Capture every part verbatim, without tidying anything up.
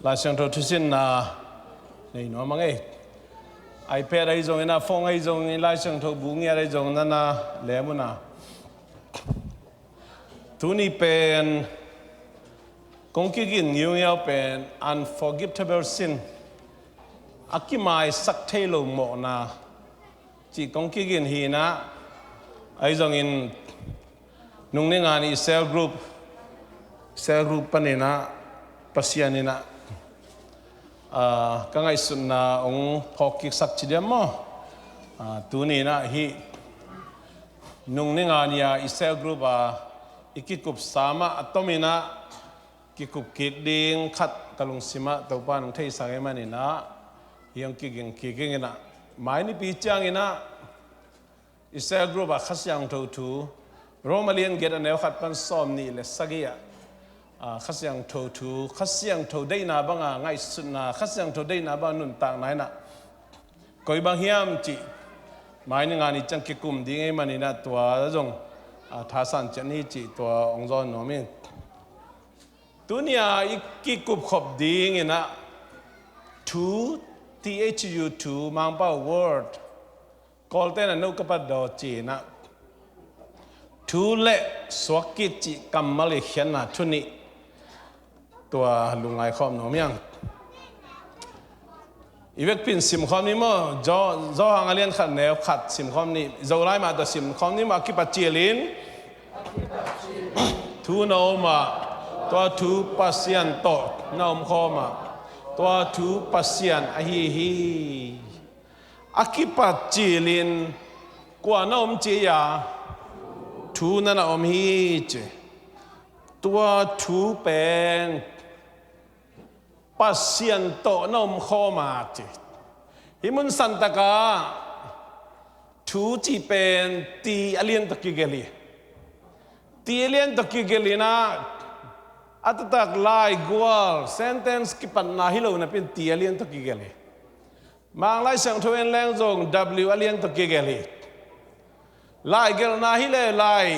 Lai Siangtho thusinna nei nuam a ngei. iPad ahi zongin a, phone ahi zongin, Lai Siangtho bu ngiat ahi zongin a, na lem un a. Tuni pen kong kigin ngiungiau pen unforgivable sin, a kimaisak thei lo mawhna cih kong kigin hi in a, ahi zongin nung ni nga ni cell group, cell group panin a, Pasian in a, ah, ka ngaihsutna hong phawk kiksak ci diam maw? Ah, tuni in a hih nung ni nga ni a i cell group a i kikup sam ah a tom in a kikup kik ding khat ka lungsim ah Topa in hong theisak ahih manin a, hih hong kiging kik ing in a, mai nipi ciangin a i cell group ah Kha Siangtho thu, Rome a lian giat a neu khat pan sawm nih le sagih ah, ah, Kha Siangtho thu, Kha Siangtho deihna bang a ngaihsutna, Kha Siangtho deihna bang a nuntakna in a, koi bang hiam cih mai ni nga ni ciang kikum ding ahih manin a, tua zong, ah, thasan ciat ni cih tua hong zawn nuam ing. Tuni a i kikup khop ding in a, thu, T H U, thu, Mangpau word, Kawlte'n a no ka pat daw ci in a, thu le suak kik cih kammal i khiatna thu nih, tua lungngai khawm nuam hiang. I vekpi in simkhawm ni maw, Zo-, Zohang a lian khat neu khat simkhawm ni, Zolai mah tawh simkhawm ni maw, a kipat cil in. Thu na om a, tua thu Pasian tawh na om khawm a, tua thu Pasian ahi hi. A kipat cil in kua na om ci a, thu na na om hi ci. Tua thu pen Pasian tawh na om khawm a ci. Hih mun santak ah thu cih pen ti a lian tawh kigelh hi. Ti a lian tawh kigelh in a, a taktak lai gual, sentence kipatna hi lo napi in ti a lian tawh kigelh hi. Mang Lai Siangtho en leng zong W a lian tawh kigelh hi. Lai gelhna hi le lai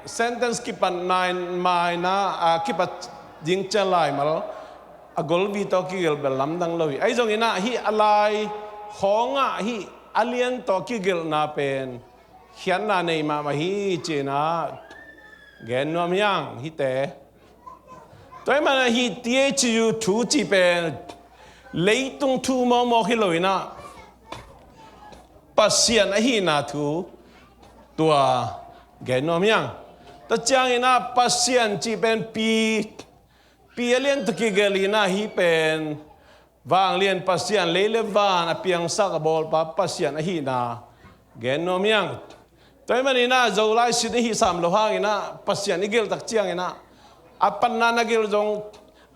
sentence kipat nai mai na, a, kipat ding ciang laimal a golvi tawh kigelh bel lamdang lo hi. Ahi zongin a, hih a lai khawng ah hih a lian tawh kigelhna pen khiatna nei mahmah hi ci in a gen nuam hiang hihte. Tua ahih manin a hih T H U thu cih pen leitung thu mawkmawk hi lo in a, Pasian ahihna thu tua gen nuam hiang. Tua ciangin a Pasian cih pen pi, pi a lian tawh kigelh in a, hih pen vanglian Pasian, lei le van a piangsak a bawlpa Pasian ahihna gen nuam hiang. Tua ahih manin a Zolai sin i hih sam loh hangin a Pasian i gelh tak ciangin a, a panna na gelh zong,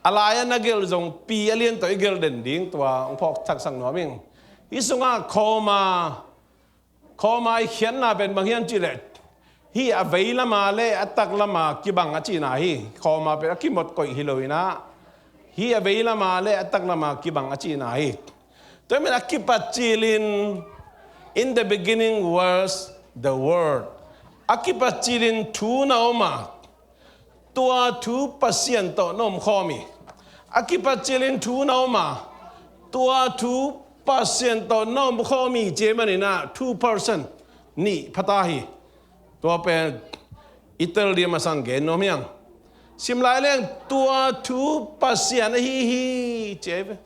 a lai a na gelh zong pi a lian tawh i gelh den ding tua hong phawk thaksak nuam ing. Hih sungah comma, comma i khiatna pen bang hiam cih leh, hih a veilam a le a taklam a kibang a cihna hi. Comma pen a kimot koih hi lo in a, hih a veilam a le a taklam a kibang a cihna hi. Tua ahih manin a kipat cil in, "In the beginning was the Word." A kipat cil in thu na om a, tua thu Pasian tawh na om khawm hi. A kipat cil in thu na om a, tua thu Pasian tawh na om khawm hi ci ahih manin a, two person, nih pha ta hi. Tua pen i tel ding a masa in gen nuam hiang. Sim lai leng, tua thu Pasian ahi hi ci ahi ve.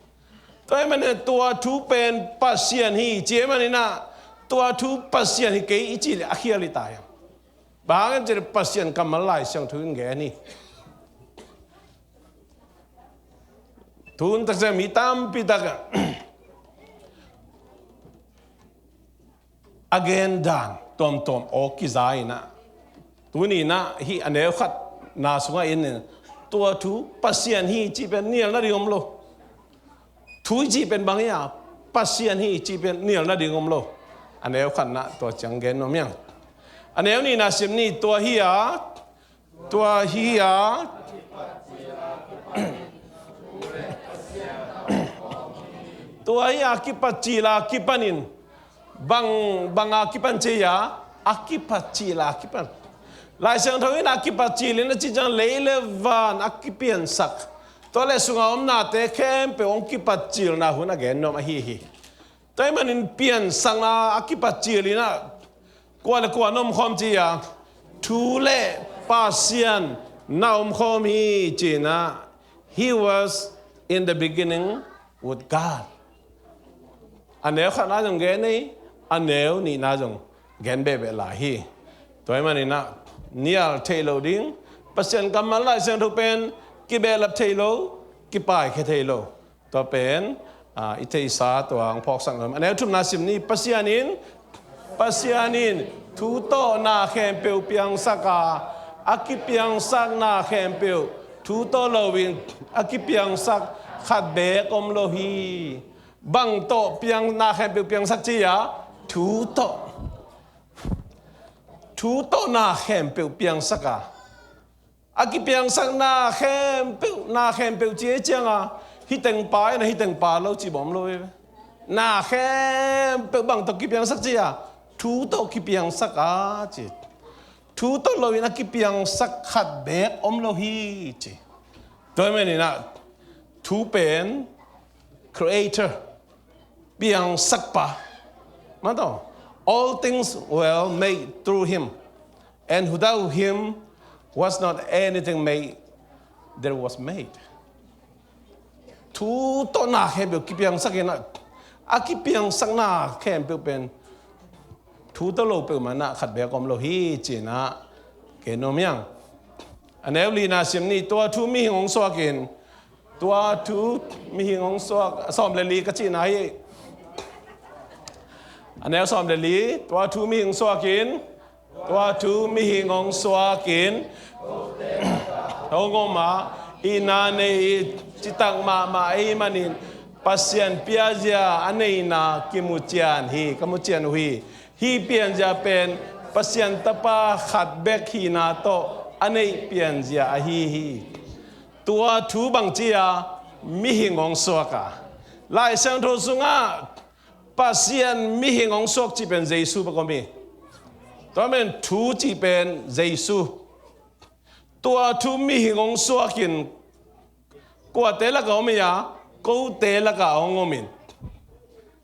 Tua ahih manin tua thu pen Pasian hi ci ahih manin a, tua thu Pasian hi kei i cih leh a khial hi ta hiang. Bang hang hiam cih leh Pasian kammal Lai Siangtho in gen hi. Tun tak ciang mi tampi tak a gen dan tuamtuam aw kiza in a, tuni in a hih a neu khatna sungah en in, tua thu Pasian hi cih pen nial nading om lo. Thu i cih pen bang hi a, Pasian hi i cih pen nial nading om lo. A neu khatna tua ciang gen nuam hiang. A neu nihna sim ni. Tua hi a, tua hi a, tua hi a kipat cil a kipanin, bang, bang a kipan ci a, a kipat cil a kipan. Lai Siangtho in a kipat cil in a cih ciang lei le van a kipiansak, Tua le sunga om nate khempeuh hong kipatcilna hun a gen nuam ahi hi. Tua ahih manin piansakna a kipatcil in ah kua le kua na omkhawm ci a, thu le Pasian na omkhawm hi ci-in ah, "He was in the beginning with God." A neu khatna zong gen hi, a neu nihna zong gen behbeh lai hi. Tua ahih manin ah nial theih loh ding, Pasian kammal Lai Siangtho pen kibehlap thei lo, kipaikhia thei lo. Tua pen, ah, i theihsa tua hong phawksak nuam. A neu thumna sim ni. Pasian in, Pasian in thu tawh na khempeuh piangsak a, a kipiangsak na khempeuh thu tawh loin a kipiangsak khat beek om lo hi. Bang tawh piang, na khempeuh piangsak ci a, thu tawh. Thu tawh na khempeuh piangsak a, a kipiangsak na khempeuh, na khempeuh ci ei cianga, hih teng pa in ah hih teng pa lo ci bawm lo ei ve. Na khempeuh bang tawh kipiangsak ci a, thu tawh kipiangsak a ci. Thu tawh loin a kipiangsak khat beek om lo hi ci. Tua ahih manin ah thu pen creator, piangsakpa. Mah tawh, "All things were made through him, and without him was not anything made that was made." Thu tawh na khempeuh kipiangsak in ah, a kipiangsak na khempeuh pen thu tawh lo peuhmah in ah khat beek om lo hi ci-in ah gen nuam ing. A neu lina sim ni. Tua thu mihing hong suak in, tua thu mihing hong suak, sawm le li ka cihna hi. A neu sawm le li. Tua thu mihing suak in, tua thu mihing hong suak in, hong om a, itna nei, citak mahmah ahih manin Pasian pianzia a neihna kimu cian hi, ka mu cian uh hi. Hih pianzia pen Pasian Tapa khat bek hihna tawh a neih pianzia ahi hi. Tua thu bang ci a, mihing hong suak a. Lai Siangtho sungah Pasian mihing hong suak cih pen Jesu bek om hi. Tua pen thu cih pen Jesu. Tua thu mihing hong suak in kuate lakah om hi a, kote lakah hong om in.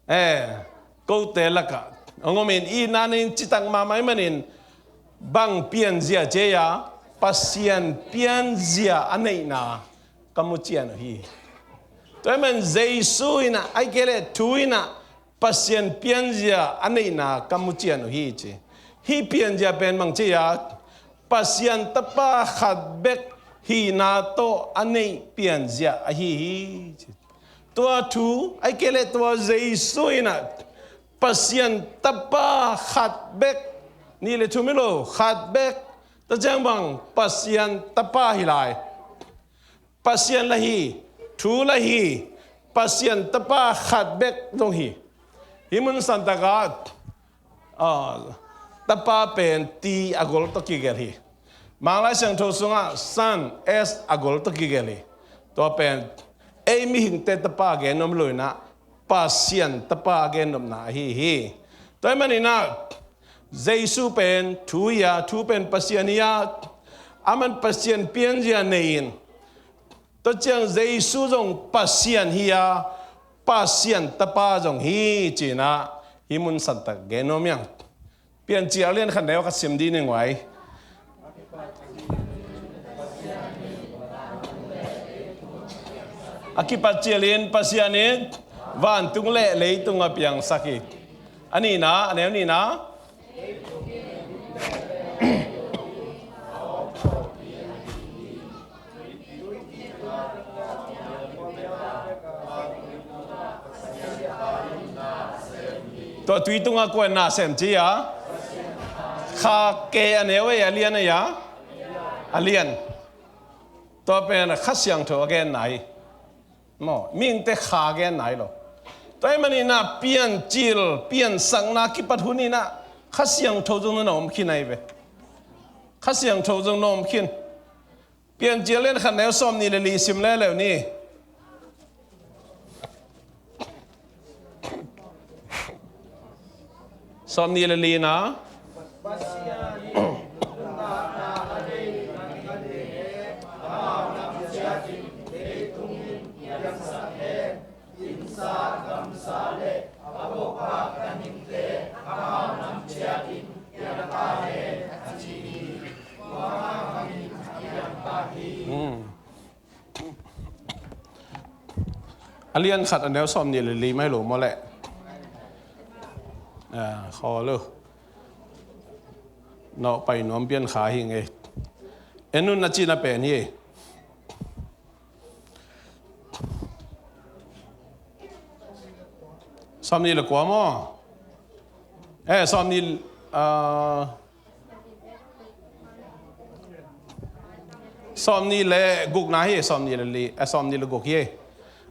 Eh, kote lakah hong om in, itna nei in citak mahmah ahih manin bang pianzia ci ei a, Pasian pianzia a neihna ka mu cian uh hi. Tua ahih manin Jesu in ah, ahih kei leh thu in ah Pasian pianzia a neihna ka mu cian uh hi ci. Hih pianzia pen bang ci a, Pasian Tapa khat bek hihna tawh a neih pianzia ahi hi ci. Tua thu, ahih kei leh tua Jesu in ah Pasian Tapa khat bek, nih le thum hi lo, khat bek, tua ciang bang Pasian Tapa hi lai. Pasian la hi, thu la hi, Pasian Tapa khat bek zong hi. Hih mun santak ah, ah, Tapa pen T a gol tawh kigelh hi. Manglai Siangtho sungah Son, S a gol tawh kigelh hi. Tua pen ei mihingte Tapa gen nuam lo in ah, Pasian Tapa gennopna ahi hi. Tua ahih manin ah Jesu pen thu hi a, thu pen Pasian hi a, aman Pasian pianzia nei in, tua ciang Jesu zong Pasian hi a, Pasian Tapa zong hi ci-in ah hih mun santak gen nuam ing. Piancil a lian khat neu khat sim dih ning ei. A kipat cil in Pasian in vantung le leitung a piangsak hi. A nihna, a neu nihna. Tua tui tungah kua in na sem ci a? Kha ke a neu ei a, a lian ei a? A lian. Tua pen Kha Siangtho a genna hi. Maw, mihingte kha genna hi lo. Tua ahih manin ah piancil, piansakna kipat hun in ah Kha Siangtho zong na om khin ahi ve. Kha Siangtho zong na om khin. Piancil lian khat neu sawmnih le li sim leuleu ni. Sawmnih le lina. A lian khat a neu sawmnih le li mai lo maw leh? Khawl lo. Nawh pai nuam pian kha hi ngei. En un a cihna pen hi. Sawmnih le kua maw? Eh, sawmnih, ah, sawmnih le gukna hi, sawmnih le li, eh, sawmnih le guk hi.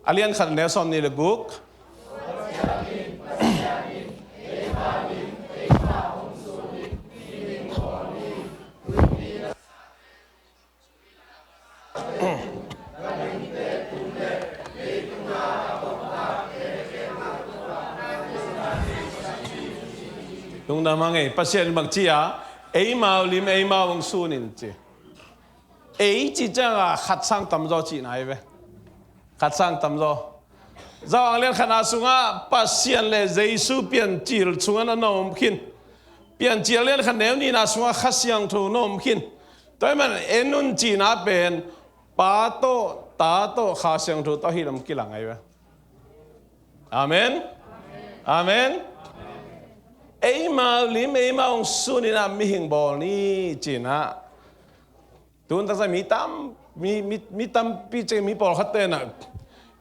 A lian khat a neu sawmnih le guk. Lungdam hang ei, Pasian bang ci a, eimau lim eimau hong sun in ci. Ei ci ciangin khat sang tamzaw cihna hi ve. Khat sang tamzaw. Johan lian khatna sungah Pasian le Jesu piancil sungah na om khin. Piancil lian khat neu nihna sungah Kha Siangtho na om khin. Tua ahih manin en un cihna pen Pa tawh, Ta tawh, Kha Siangtho tawh hi lam kilang ahi ve. Amen. Amen. Eimau lim eimau hong sun in ah mihing bawl ni ci-in ah. Tun taksa mi tam, mi, mi, mi tampi cih mi pawlkhat te in ah,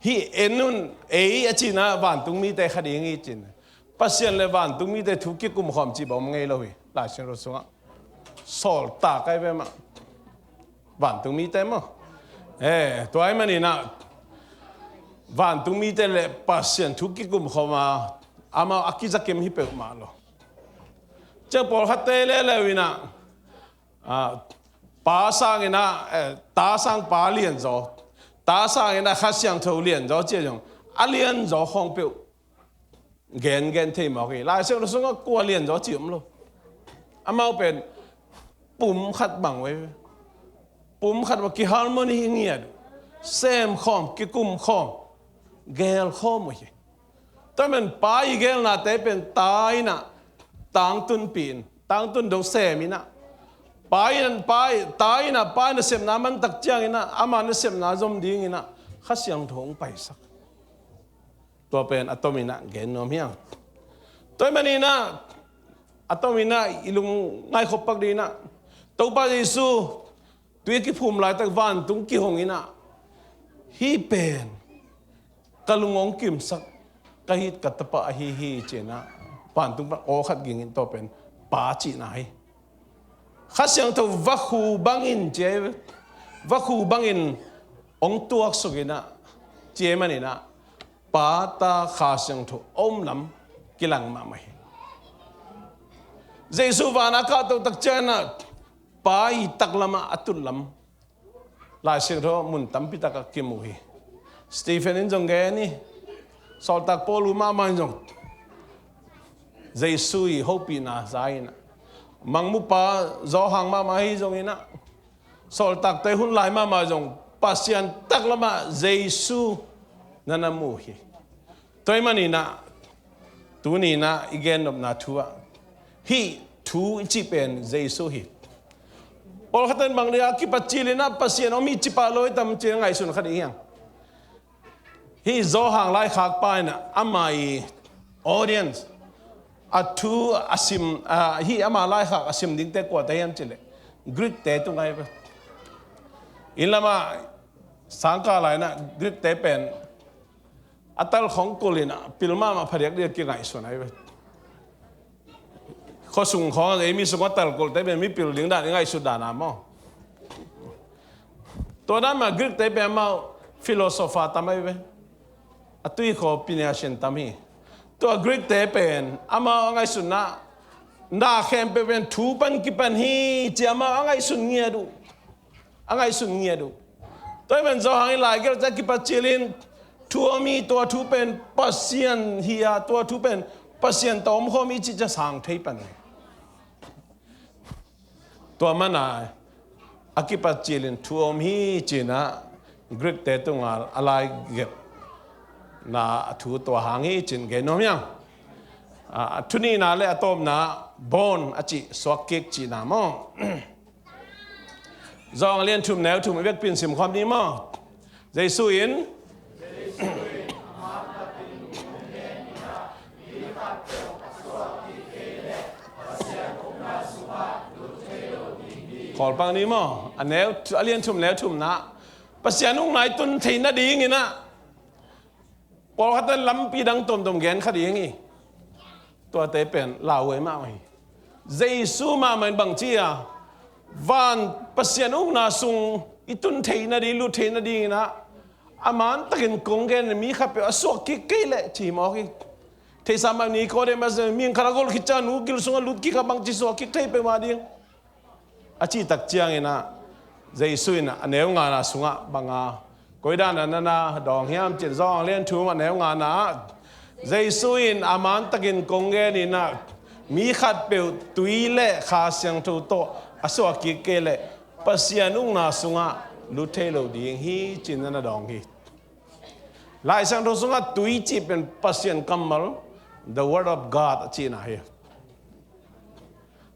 hih en un, ei a ci-in ah vantung mite kha ding hi ci-in. Pasian le vantung mite thu kikum khawm cih bang om ngei lo hi Lai Siangtho sungah. Sawltak ahi ve mah. Vantung mite maw? Eh, tua ahih manin ah vantung mite le Pasian thu kikum khawm a, amau a kizakem hi peuhmah lo. Ciang pawlkhatte leuleu in ah, ah, Pa sangin ah, eh, Ta sang Pa lianzaw, Ta sangin ah Kha Siangtho lianzaw ci-a zong a lianzaw khawng peuh gengen thei mawk hi. Lai Siangtho sungah kua lianzaw cih om lo. Amau pen pum khat bang uh hi. Pum khat bang, kiharmony hi ngiat uh. Sem khawm, kikum khawm, gel khawm uh hi. Tua ahih manin Pa i gelnate pen Ta in ah tangtunpih in, tangtun dong sem in ah, Pa in, Pa, Ta in ah Pa nasepna man tak ciangin ah, ama nasepna zom dingin ah Kha Siangtho hong paisak. Tua pen a tomin ah gen nuam hi hang. Tua ahih manin ah a tomin ah i lungngaih khop pak dingin ah, Topa Jesu tui kiphum laitak vantung kihong in ah, hih pen ka lung hong kimsak ka hih ka Tapa ahi hi ci-in ah vantung pan aw khat ging in, tua pen Pa cihna hi. Kha Siangtho vakhu bangin ci-a, vakhu bangin hong tuaksuk in ah, ci ahih manin ah Pa, Ta, Kha Siangtho a om lam kilang mahmah hi. Jesu van a kahtoh tak ciangin ah Pa i taklam ah a tut lam Lai Siangtho mun tampi tak ah kimu hi. Stephen in zong gen hi. Sawltak Paul uh mahmah in zong Jesu i hopihna za in ah, Mangmupa Johan mahmah ahi zongin ah, sawltakte hun lai mahmah zong Pasian taklam ah Jesu na na mu hi. Tua ahih manin ah tuni in ah i gennopna thu ah, hih thu i cih pen Jesu hi. Pawlkhat in bang dia kipat cil in ah Pasian om hi ci pah lo hi tam ci-in ngaihsun kha ding hi hang. Hih Johan laikhakpa in ah ama i audience, a thu a sim, ah, hih ama laikhak a sim dingte kuate hiam cih leh Greek-te tung ahi ve. Inn lamah sangkah lai-in ah Greek-te pen a tal khawng kulh in ah pil mahmah phadiak ding a kingaihsun ahi ve. Khuasung khawng, ei mi sungah talkulhte pen mipil ding dan i ngaihsut dan a maw? Tua dan mah Greek-te pen amau philosopher tam ahi ve. A tui khaw Phoenician tam hi. Tua Greek-te pen amau a ngaihsutna, na khempeuh pen thu pan kipan hi ci amau a ngaihsun ngiat uh. A ngaihsun ngiat uh. Tua ahih manin Johan in lai gelh ciang kipat cil in thu om hi, tua thu pen Pasian hi a, tua thu pen Pasian tawh om khawm hi cih ciang sang thei pan hi. Tua manin a kipat cil in thu om hi ci-in ah Greek-te tungah a lai gelhna a thu tua hang hi ci-in gen nuam hi hang. A, a thu nihna le a tawpna, born a cih, suak kik cihna maw? Johan lian thum neu thum i vekpi in sim khawm ni maw? Jesu in, Pawlpang ni maw, a neu, a lian thum neu thumna, Pasian ukna i tun theih nadingin ah, pawlkhat in lampi dang tuamtuam gen kha ding hi. Tuate pen lauhuai mahmah hi. Jesu mahmah in bang ci a, van Pasian ukna sung i tun theih nading, lut theih nadingin ah, a man takin kong gen, mi khatpeuh a suak kik kei leh ci mawk hi. Theihsa mah Nikodemus, mi khat a gol khit ciang nu gil sungah lut kik a, bangci suak kik thei peuhmah ding a cih tak ciangin ah, Jesu in a neu ngana sungah bang a, koi dan a na dawng hiam cih leh, Johan lian thum a neu ngana ah, Jesu in a man takin kong genin ah, mi khatpeuh tui le Kha Siangtho tawh a suak kik kei leh Pasian ukna sungah lut thei lo ding hi, ci-in na dawng hi. Lai Siangtho sungah tui cih pen Pasian kammal, the word of God a cihna hi.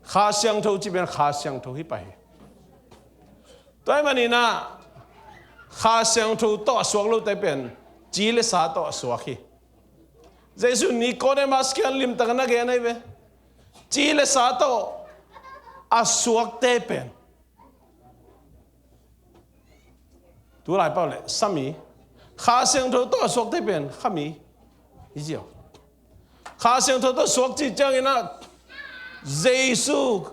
Kha Siangtho cih pen Kha Siangtho hi pah hi. Tua ahih manin ah, Kha Siangtho tawh a suak lote pen ci le sa tawh a suak hi. Jesu Nikodemus kiang limtak na gen ahi ve. Ci le sa tawh a suakte pen, tu lai pau le sami, Kha Siangtho tawh a suakte pen khami hi ziau. Kha Siangtho tawh suak cih ciangin ah, Jesu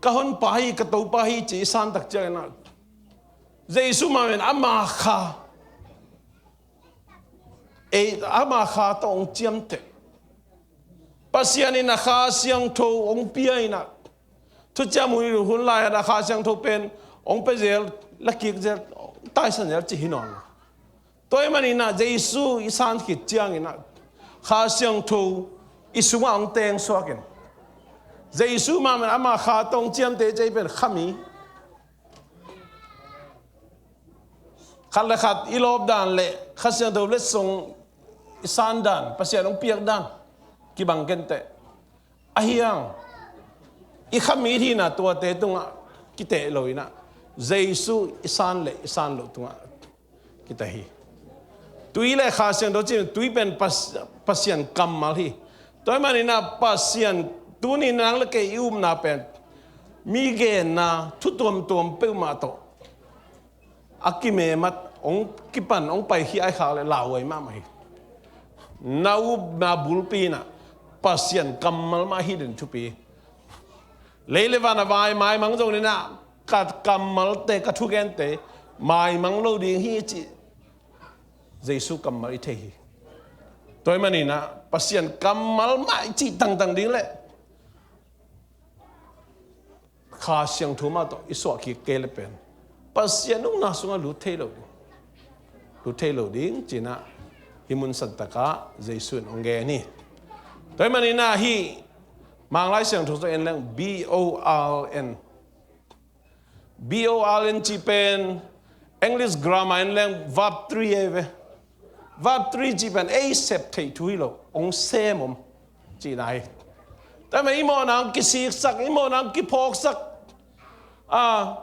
ka honpa hi, ka Topa hi ci i san tak ciangin ah, Jesu mah pen ama Kha, ei, ama Kha tawh hong ciamteh. Pasian in a Kha Siangtho hong pia in ah, thuciam hun, hun lai-in a Kha Siangtho pen hong pia zel, la kik zel, taisan zel cih hi nawn lo. Tua ahih manin ah Jesu i san khit ciangin ah, Kha Siangtho i sungah hong teng suak in, Jesu mah pen ama Kha tawh hong ciamteh cih pen khami. Khat le khat i lawp dan le Kha Siangtho letsong i san dan, Pasian hong piak dan kibang kei inteh. Ahi hang i khami hihna tuate tungah kiteh lo in ah, Jesu i san le i san loh tungah kiteh hi. Tui le Kha Siangtho cih, tui pen Pas-, Pasian kammal hi. Tua ahih manin ah Pasian, tuni nang le kei i upna pen, mi genna thu tuamtuam peuhmah tawh a kimemat, hong kipan, hong paikhia ahih khak leh lauhuai mahmah hi. Na upna bulpi in ah Pasian kammal mah hi den thupi. Lei le van a vai maimang zongin ah, ka kammalte, ka thugente maimang lo ding hi cih Jesu kammal i thei hi. Tua ahih manin ah Pasian kammal mah i cih tangtang ding leh Kha Siangtho mah tawh i suah kik kei le pen Pasian ukna sungah lut thei lo ding, lut thei lo ding ci-in ah hih mun santak ah Jesu in hong gen hi. Tua ahih manin ah hih Manglai Siangtho sung en leng, B O R N, B O R N cih pen English grammar en leng verb three ahi ve. Verb three cih pen ei sep theih thu hi lo, hong sem om cihna hi. Tua ahih manin i mawhna hong kisiksak, i mawhna hong kiphawksak. A,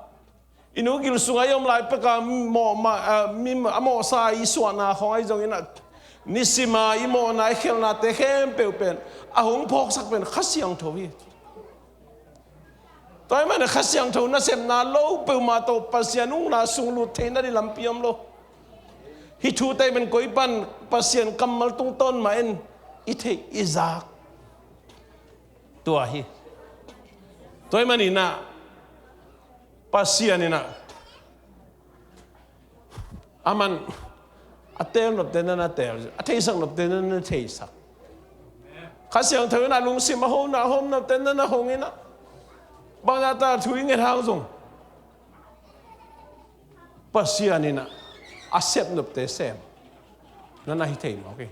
i nu gil sungah i om lai pek a mawh ma-, a, mi, a mawhsa i suahna khawng ahi zongin ah, nisim a i mawhna, i khelhnate khempeuh pen a hong phawksak pen Kha Siangtho hi. Tua ahih manin Kha Siangtho nasepna lo peuhmah tawh Pasian ukna sung lut theihna ding lampi om lo. Hih thute pen koi pan Pasian kammal tungtawn mah in i theih, i zak, tua hi. Tua ahih manin ah Pasian in ah, aman a teel nopte na na teel, a theisak nopte na na theisak. Kha Siangtho in ah lungsim a hong na, a hong nopte na na hong in ah, bangzah ta thu i nget hang zong Pasian in ah a sep nopte sem na na hi thei mawk hi.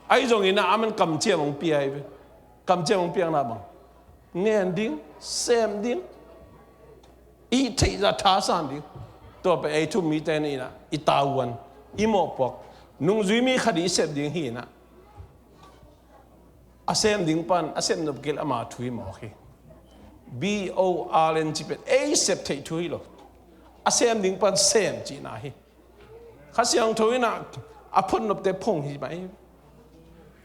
Ahi zongin ah aman kamciam hong pia hi ve. Kamciam hong piakna bang, ngen ding, sem ding, i theih zah thasan ding. Tua pen ei thu um mite in ah i tavuan, i mawhpuak, nungzui mi khat i sep ding hi in ah, a sem ding pan a sep nop kei leh ama thu hi mawk hi. B O R N cih pen ei sep theih thu hi lo, a sem ding pan sem cihna hi. Kha Siangtho in ah a phot nopte phong hi mah hi.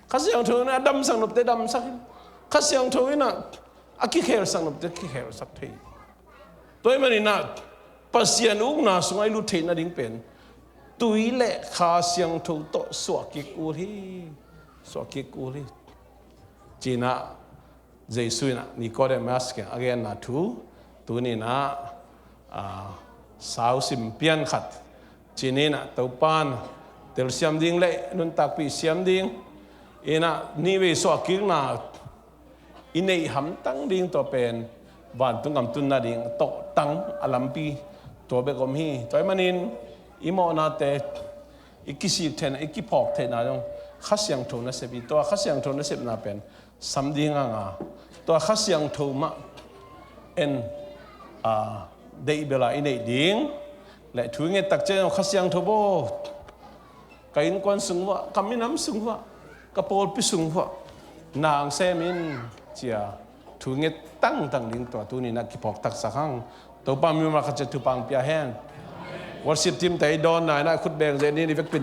Kha Siangtho in ah a damsak nopte damsak hi. Kha Siangtho in ah a kikhelsak nopte kikhelsak thei hi. Tua ahih manin ah Pasian ukna sungah i lut theih nading pen tui le Kha Siangtho tawh suahkik ul hi. Suahkik ul hi. Ci-in ah Jesu in ah Nicodemus kiang a genna thu tuni-in ah, ah, sau sim pian khat. Ci-in ah Topa'n telsiam ding le nuntakpih siam ding in ah nihvei suahkikna i neih hamtang ding tua pen vantung gam tun nading tawhtang a lampi tua bek om hi. Tua ahih manin i mawhnate i kisik theihna, i kiphawk theihna zong Kha Siangtho nasep hi. Tua Kha Siangtho nasepna pen sam ding hang a, tua Kha Siangtho mah en, a, deih bel a i neih ding le thu i nget tak ciang Kha Siangtho baw, ka innkuan sung uah, ka minam sung uah, ka pawlpi sung uah na hong sem in ci-a thu nget tangtang ding tua tuni-in ah kiphawk taksak hang. Topa mimal khat ciat thupha hong pia hen. Worship team te i dawnna in ah khut beng zen in i vekpi in